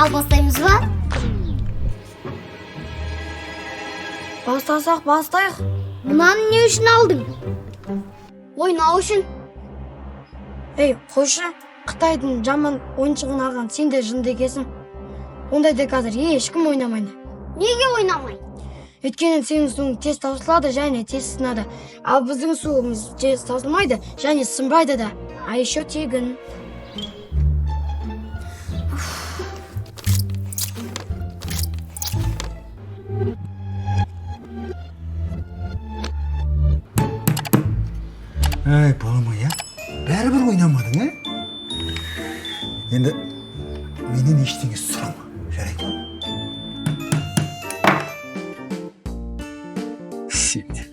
Ал бастаймыз ба? Бастасақ, бастайық. Мынаны не үшін алдың? Ойнау үшін. Ей, қойшы, қытайдың жаман ойыншығын алған сен де жынды екенсің. Ондайды қазір ешкім ойнамайды. Неге ойнамайды? Өйткені сенің суың тез таусылады және тез сынады. Ал біздің суымыз тез таусылмайды және сынбайды да. А еще тегін. Әй, балам ай, ә? Бәрібір ойнамадың, ә? Енді менен ештеңе сұрама, жарайды ма? Сен.